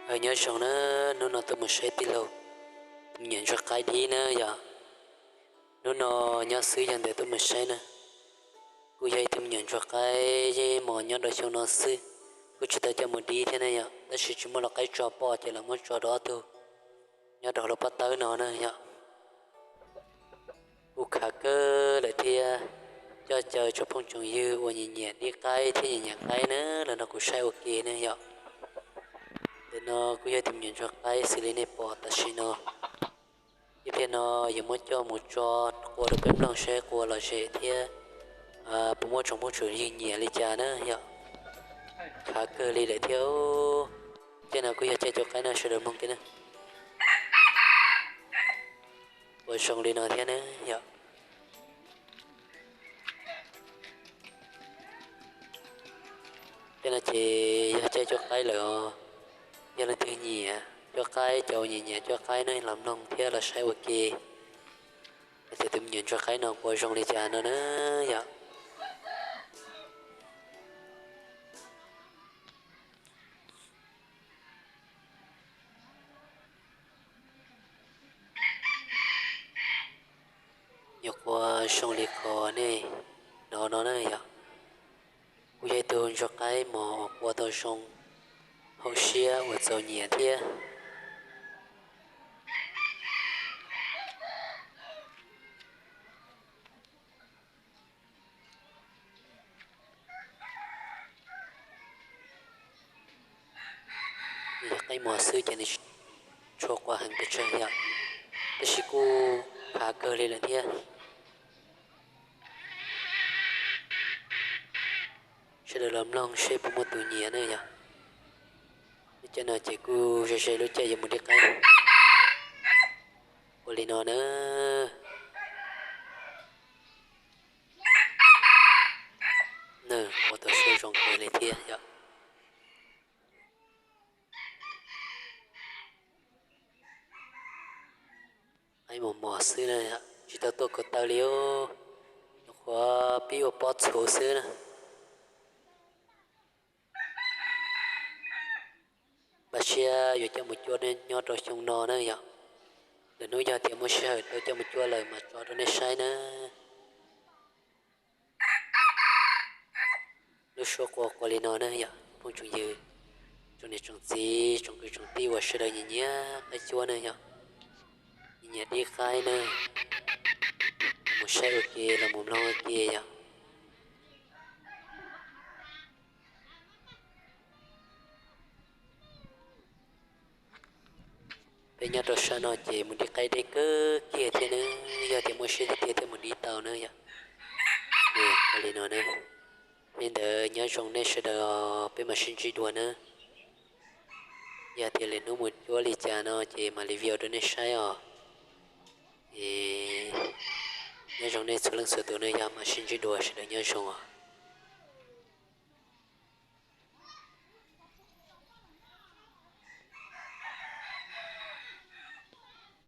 Aw, nyob zoo na, hnub no tuaj mus saib tij laug tus me nyuam ntsuag qaib dib na yom. Hnub no nyob xwb yog ntawd tuaj mus saib na. Kuj yog ib tug me nyuam ntsuag qaib mos nyob rau xyoo no xwb, kuj tsis tau coj mus dib thiab na yom, tab sis tsis muaj los qaib tso poj ces los muab tso rau ob tug nyob rau hauv lub pob tawb no na yom. Kuj khav kawg lawm thiab. Coj caw tsoom phooj tsoom ywg uas nyiam nyiam dib qaib thiab nyiam nyiam qaib na los nrog kuv saib ua ke na yom. Ntawm no kuj yog tus me nyuam ntsuag qaib xws li nej pom tam sim no. Ib pliag no yuav muab coj mus tso qua rau peb mloog saib qua lom zem thiab puas muaj tsoom phooj tsoom ywg nyiam li cas na yom. Khav kawg li lawm thiab. Caij no kuj yog caij cua qaib no, sawv daws mloog kiag na. Ua zoo li no thiab na yom. Caij no ces yog caij cua qaib lawm os. Yog leej twg nyiam cua qaib, cov uas nyiam nyiam cua qaib no los mloog thiab los saib ua ke, hais tias tus me nyuam ntsuag qaib no ua zoo li cas no na yom. Nyuam qhuav zoo li qhov nej hnov no na yom. Kuj yog ib tug ntsuag qaib mos uas ua tau zoo, haum siab uas txaus nyiam thiab. Yog qaib mos xwb ces nws tshua quas heev pes tsawg yom, tab sis kuj khav kawg li lawm thiab. Sawv daws los mloog seb puas muaj tus nyiam na yom. Lub caij no ces kuj ze ze lub caij yuav mus dib qaib. Ua li no na. Nws ua tau siab zoo kawg li thiab yom. Qaib mos mos xwb na, tsis tau tuaj ko taw li os. Nyuam qhuav pib ua pob txhuv xwb na. Npaj siab yuav coj mus cuab nyob rau xyoo no na yom. Lwm hnub yog tias muaj sij hawm tau coj mus cuab lawm mas tso rau nej saib na. Lub suab qua qua li no na yom, phooj tsoom ywg, tsoom niam tsoom txiv, tsoom kwv tsoom tij uas sawv daws nyiam nyiam qaib cuab na yom, nyiam nyiam dib qaib na, los mus saib ua ke, los mus mloog ua ke yom. Peb nyob rau sab no ces mus dib qaib deb kawg kiag thiab na, yog tias muaj siab tiag tiag thiaj mus dib tau na yom. Ua li no na, li ntawd nyob zoo nej sawv daws, peb mam sib ntsib dua na. Yog tias lwm hnub mus cuab li cas no ces mam li video rau nej saib os. Es nyob zoo nej txhua leej txhua tus na, yog mam sib ntsib dua, sawv daws nyob zoo os.